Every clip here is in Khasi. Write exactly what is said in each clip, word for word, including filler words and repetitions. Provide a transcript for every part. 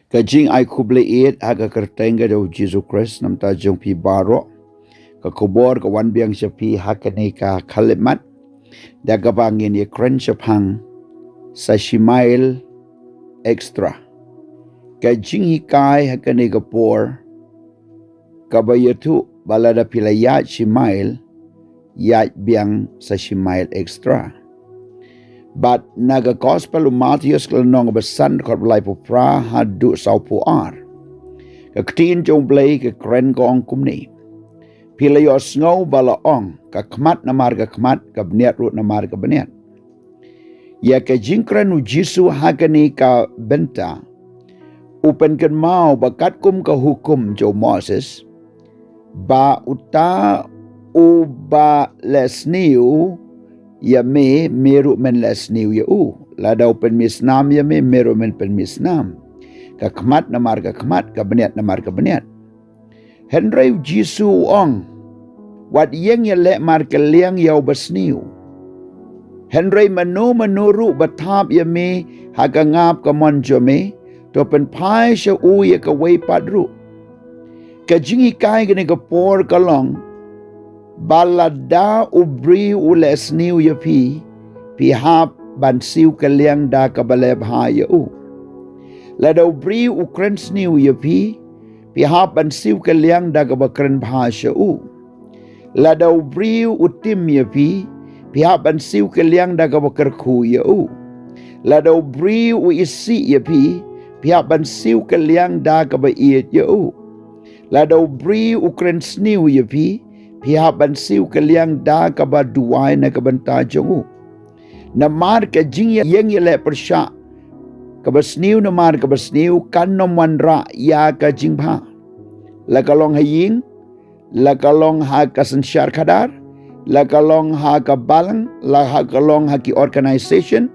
Ka jingai khublei ïeit ha ka kyrteng ka jong u Jisu Khrist, namar jong phi baroh. Ka khubor ka wan biang sha phi ha kane ka khyllipmat da kaba ngin ïakren shaphang sa shi mail extra. Ka jinghikai ha kane ka por kaba ïathuh ba lada phi la ïaid shi mail, ïaid biang sa shi mail extra. Bad na ka Gospel u Mathaios ka lynnong kaba san, dkhot ba laiphew phra haduh sawphew ar. Ka ktien jong u Blei ka kren ka ong kumne: Phi la ïohsngew ba la ong, ka khmat namar ka khmat, ka bniat ruh namar ka bniat. Ïa ka jingkren u Jisu ha kane ka bynta, u pynkynmaw ba katkum ka hukum jong u Moses, ba uta uba leh sniew ïa me, me ruh men leh sniew ïa u. Lada u pynmih snam ïa me, me ruh men pynmih snam. Ka khmat namar ka khmat, ka bniat namar ka bniat. Hynrei u Jisu u ong: Wat ïeng ïaleh markylliang ïa uba sniew. Hynrei mano mano ruh ba thap ïa me ha ka ngap kamon jong me, to pynphai sha u ïa kawei pat ruh. Ka jinghikai kane ka por ka long ba lada u briew u leh sniew ïa phi, phi hap ban siew kylliang da kaba leh bha ïa u. Lada u briew u kren sniew ïa phi, phi hap ban siew kylliang da kaba kren bha sha u. Lada u briew u tim ïa phi, phi hap ban siew kylliang da kaba kyrkhu ïa u. Lada u briew u isih ïa phi, phi hap ban siew kylliang da kaba ïeit ïa u. Lada u briew u kren sniew ïa phi, phi hap ban siew kylliang da kaba duwai na ka bynta jong u. Namar ka jingïeng ïaleh pyrshah kaba sniew namar kaba sniew kan ym wanrah ïa ka jingbha. La ka long ha ïing, la ka long ha ka synshar khadar, la ka long ha ka balang, la ka long ha ki organisation,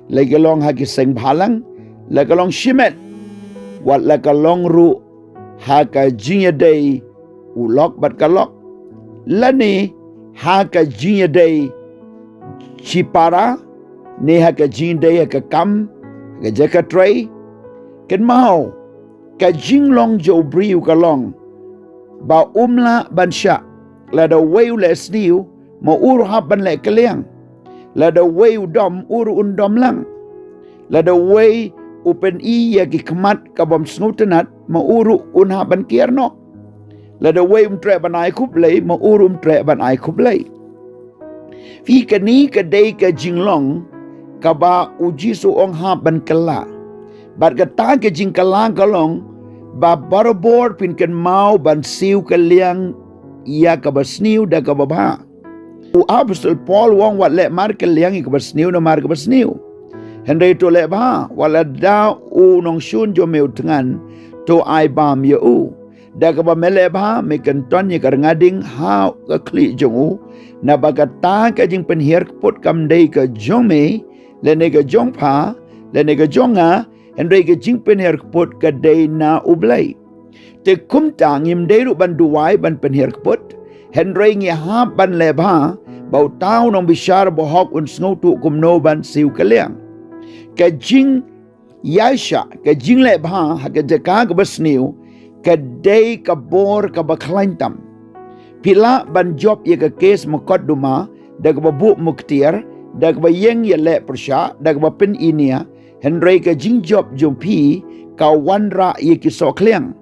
la ka long ha ki seng bhalang, la ka long shimet, wat la ka long ruh ha ka jingïadei u lok bad ka lok, lane ha ka jingïadei shipara, ne ha ka jingïadei ha ka kam, ha ka jaka trei. Kynmaw, ka jinglong jong u briew ka long ba um lah ban shah. Lada uwei u leh sniew, ma u ruh hap ban leh kylliang. Lada uwei u dom, u ruh un dom lang. Lada uwei u pyni ïa ki khmat kabym sngewtynnat, ma u ruh un hap ban kiar noh. Lada uwei um treh ban ai khublei, ma u ruh um treh ban ai khublei. Phi, kane ka dei ka jinglong kaba u Jisu u ong hap ban kylla. Bad kata ka jingkylla ka long ba barabor phin kynmaw ban siew kylliang ïa kaba sniew da kaba bha. U Apostol Paul u ong wat leh markylliang ïa kaba sniew namar kaba sniew. Hynrei to leh bha, wat lada u nongshun jong me u thngan, to ai bam ïa u. Da kaba me leh bha, me kynton ïa ka rnga ding ha ka khlieh jong u. Naba kata ka jingpynhiar kput kam dei ka jong me, lane ka jong pha, lane ka jong nga, hynrei ka jingpynhiar kput ka dei na u Blei. Te kumta ngim dei ruh ban duwai ban pynhiar kput, hynrei ngi hap ban leh bha, ba uta u nongbishar bahok un sngewthuh kumno ban siew kylliang. Ka jing ïaishah, ka jingleh bha ha ka jaka kaba sniew, ka dei ka bor kaba khlaiñ tam. Phi lah ban jop ïa ka kes mukotduma da kaba buh muktiar, da kaba ïeng ïaleh pyrshah, da kaba pyni nia, hynrei ka jingjop jong phi ka wanrah ïa ki sohkhliang.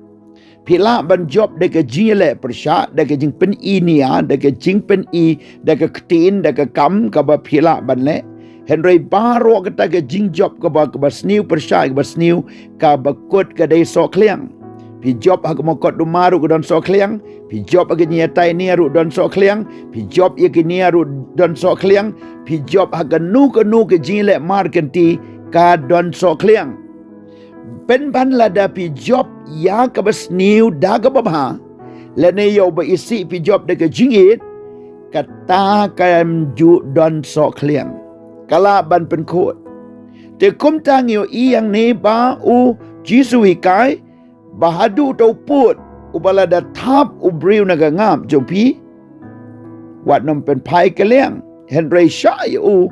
Phi lah ban jop da ka jingïaleh pyrshah, da ka jingpyni nia, da ka jingpyni, da ka ktien, da ka kam kaba phi lah ban leh. Hynrei baroh kata ka jingjop kaba, kaba sniew pyrshah, kaba sniew, kaba kut ka dei sohkhliang. Phi jop ha ka mukotduma ruh ka don sohkhliang, phi jop ha ka jingïatai nia ruh don sohkhliang, phi jop ïa ki nia ruh don sohkhliang, phi jop ha kano kano ka jingïaleh markynti ka don sohkhliang. Pynban lada phi jop ïa kaba sniew da kaba bha, lane ïa uba isih phi jop da ka jingïeit, kata kam ju don sohkhliang. Ka lah ban pynkhuid. Te kumta ngi ïohi hangne ba u Jisu u hikai, ba haduh uta u pud, uba lada thap u briew na ka ngap jong phi, wat nym pynphai kylliang, hynrei shah ïa u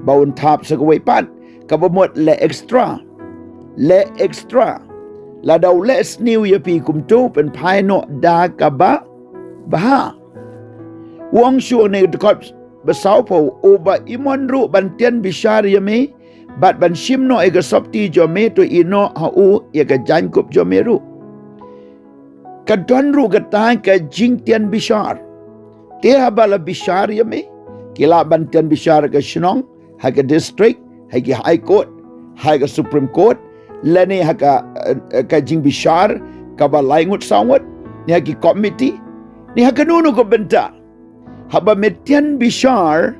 ba un thap sa kawei pat, kaba mut leh extra. Leh extra. Lada u leh sniew ïa phi kumto, pynphai noh da kaba bha. U ong shuh ne dkhot ba saw phew, uba ïamon ruh ban tian bishar ïa me bad ban shim noh ïa ka sopti jong me, to ïehnoh ha u ïa ka jaiñkup jong me ruh. Ka don ruh kata ka jingtian bishar. Te haba la bishar ïa me, ki lah ban tian bishar ha ka shnong, ha ka district, ha ki High Court, ha ka Supreme Court, lane ha ka, eh, ka jingbishar kaba lai ngut saw ngut, ne ha ki committee, ne ha kano kano ka bynta. Haba me tian bishar,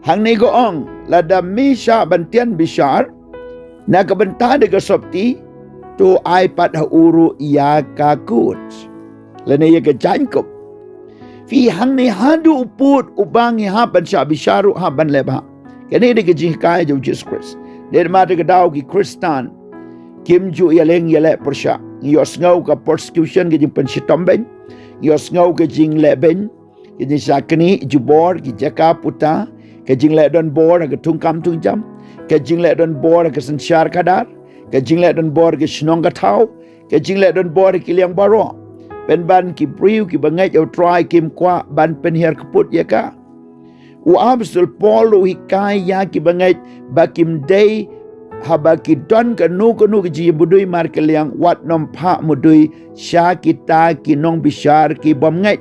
hangne ka ong, lada me shah ban tian bishar na ka bynta da ka sopti, to ai pat ha u ruh ïa ka court lane ïa ka jaiñkup. Phi, hangne haduh u pud uba ngi hap ban shah bishar ruh hap ban leh bha. Kane dei ka jinghikai jong u Jisu Khrist. Dei namar kata ka daw ki Khristan kim ju ïaleng ïaleh pyrshah. Ngi ïohsngew ka persecution, ka jingpynshitom beiñ. Ngi ïohsngew ka jingleh beiñ, ka jingshah knieh, jubor, ki jaka puta, ka jingleh donbor ha ka thungkam thungjam, ka jingleh donbor ha ka synshar khadar, ka jingleh donbor ha ka shnong ka thaw, ka jingleh donbor ha ki liang baroh. Pynban ki briew kiba ngeit ïa u Trai kim kwah ban pynhiar kput ïa ka. U Apostol Paul u hikai ïa kiba ngeit ba kim dei, haba ki don kano kano ka jingïabudui markylliang, wat nym phah mudui sha kita ki nongbishar ki bym ngeit.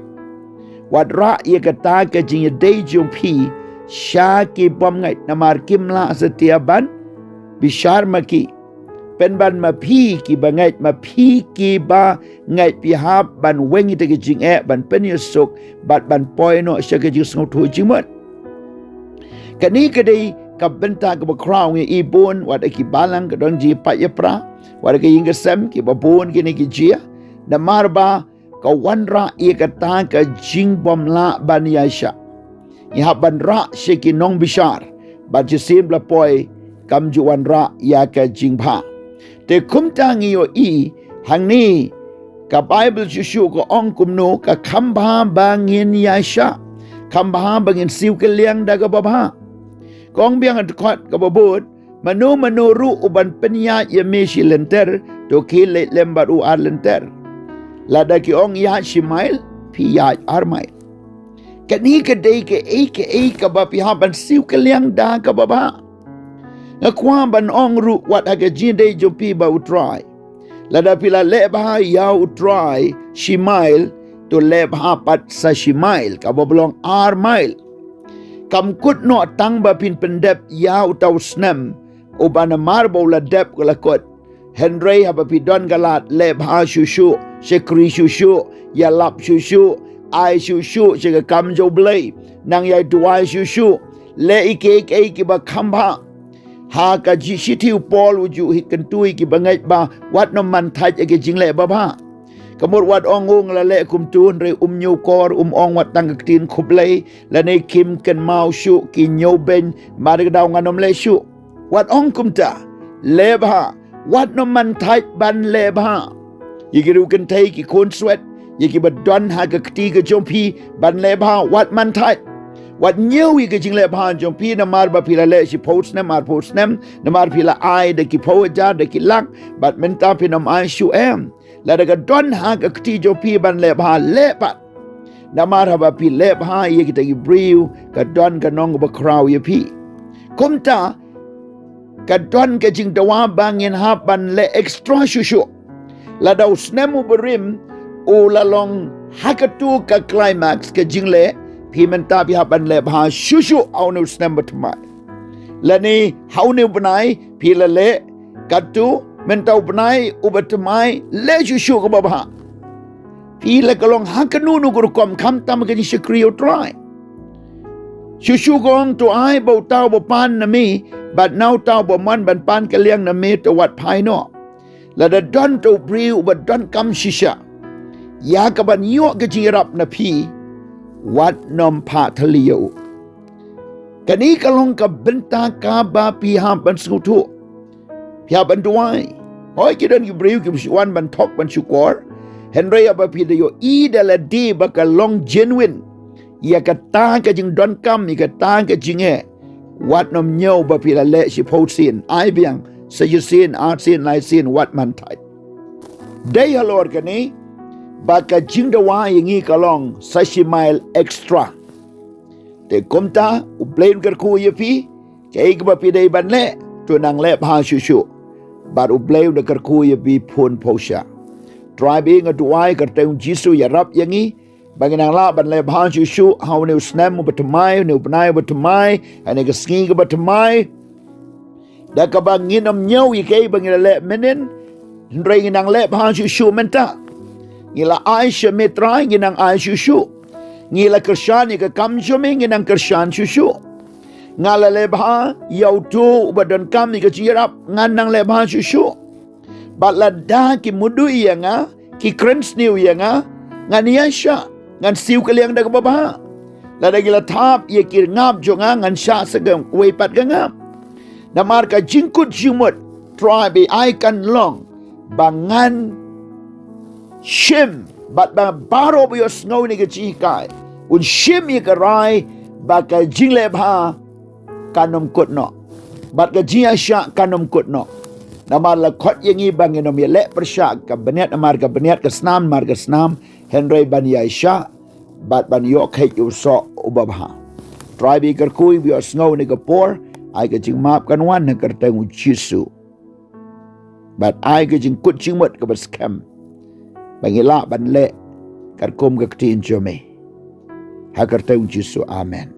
Wat rah ïa kata ka jingïadei jong phi sha ki bym ngeit, namar kim lah satia ban bishar ma ki. Pynban ma phi kiba ngeit, ma phi kiba ngeit, phi hap ban weng ïa kita ki jingeh, ban pynïasuk bad ban poi noh sha ka jingsngewthuh jingmut. Kane ka dei ka bynta kaba khraw. Ngi i bun, wat ha ki balang ka don jingïapait ïapra, wat ha ka ïing ka sem, kiba bun kine ki jia. Namar ba ka wanrah ïa kata ka jingbymlah ban ïaishah. Ngi hap ban rah sha ki nongbishar, bad shisien ba la poi kam ju wanrah ïa ka jingbha. Te kumta ngi ïohi hangne, ka Baibl shuh shuh ka ong kumno, ka kham bha ba ngin ïaishah, kham bha ba ngin siew kylliang da kaba bha. Ka ong biang ha dkhot kaba bud, mano mano ruh uban pynïaid ïa me shi lynter, to khie leit lem bad u ar lynter. Lada ki ong ïaid shi mail, phi ïaid ar mail. Kane ka dei kaei kaei kaba phi hap ban siew kylliang da kaba bha. Nga kwah ban ong ruh, wat ha ka jingïadei jong phi bad u Trai, lada phi la leh bha ïa u Trai shi mail, to leh bha pat sa shi mail, kaba long ar mail. Kam kut noh tang ba phin pyndep ïa uta u snem uba namar ba u la dep ka la kut. Hynrei haba phi don ka lad, leh bha shuh shuh, shakri shuh shuh, ïalap shuh shuh, ai shuh shuh sha ka kam jong U Blei, nang ïai duwai shuh shuh, leh ïa kiei kiei kiba kham bha. Ha ka shithi u Paul u ju hi kyntu ïa kiba ngeit ba wat nym man thait ïa ka jingleh babha. Ka mut wat ong, nga la leh kumto, hynrei um ñiewkor, um ong wat tang ka ktien khublei, lane kim kynmaw shuh, ki ñiewbeiñ, namar ka daw ngan ym leh shuh. Wat ong kumta, leh bha, wat nym man thait ban leh bha. Ïa ki riew kynthei, ki khun swet, ïa kiba don ha ka kti ka jong phi, ban leh bha, wat man thait. Wat ñiew ïa ka jingleh bha jong phi, namar ba phi la leh shiphew snem, arphew snem, namar phi la ai da ki phew hajar, da ki lak, bad mynta phin ym ai shuh em. Lada ka don ha ka kti jong phi ban leh bha, leh pat. Namar haba phi leh bha ïa kita ki briew, ka don ka nong kaba khraw ïa phi. Kumta, ka don ka jingdawa ba ngin hap ban leh extra shuh shuh. Lada u snem uba rim u la long ha katu ka climax ka jingleh, phi mynta phi hap ban leh bha shuh shuh ha une u snem ba thymmai. Lane ha une u bnai phi la leh katu, mynta u bnai uba thymmai leh shuh shuh kaba bha. Phi la ka long ha kano kano ka rukom, khamtam ka jingshakri ïa u Trai. Shuh shuh ka ong, to ai ba uta uba pan na me, bad na uta uba mon ban pan kylliang na me, to wat phai noh. Lada don uta u briew uba donkam shisha ïa kaban ïoh ka jingïarap na phi, wat nym phah thylli ïa u. Kane ka long ka bynta kaba phi hap ban sngewthuh. Phi hap ban duwai. Hooid, ki don ki briew kiba shu wan ban thok ban shukor. Hynrei haba phi da ïohi da lade ba ka long genuine ïa kata ka jingdonkam, ïa kata ka jingeh, wat nym ñiew ba phi la leh shiphew sien. Ai biang sa shisien, ar sien, lai sien, wat man thait. Dei halor kane ba ka jingdawa ïa ngi ka long sa shi mile extra. Te kumta U Blei un kyrkhu ïa phi, kaei kaba phi dei ban leh, to nang leh bha shuh shuh. Bad U Blei un da kyrkhu ïa phi phin poi sha. Trai ba ïeit, nga duwai ka kyrteng U Jisu ïarap ïa ngi ba ngin nang lah ban leh bha shuh shuh ha une u snem uba thymmai, une u bnai uba thymmai, ha kane ka sngi kaba thymmai. Da kaba ngin ym ñiew ïa kaei ba ngi la leh mynnin, hynrei ngin nang leh bha shuh shuh mynta. Ngi la ai sha me Trai, ngin nang ai shuh shuh. Ngi la kyrshan ïa ka kam jong me, ngin nang kyrshan shuh shuh. Nga la leh bha ïa uto uba donkam ïa ka jingïarap, ngan nang leh bha shuh shuh. Bad lada ki mudui ïa nga, ki kren sniew ïa nga, ngan ïaishah, ngan siew ka liang da kaba bha. Lada ki la thap ïa ki rngap jong nga, ngan shah sa kawei pat ka ngap. Namar ka jingkut jingmut Trai ba ïeit kan long ba ngan shim, bad ba baroh ba ïohsngew ïa kane ka jinghikai un shim ïa ka rai ba ka jingleh bha kan ym kut noh, bad ka jingïaishah kan ym kut noh. Namar la khot ïa ngi ba ngin ym ïaleh pyrshah ka bniat namar ka bniat, ka snam namar ka snam, hynrei ban ïaishah bad ban ïoh kheit ïa u soh uba bha. Trai ba ïeit, kyrkhu ïa uba ïohsngew ha kane ka por, ai ka jingmap kan wan ha ka kyrteng U Jisu. Bad ai ka jingkut jingmut kaba skhem ba ngin lah ban leh katkum ka ktien jong me. Ha ka kyrteng U Jisu, amen.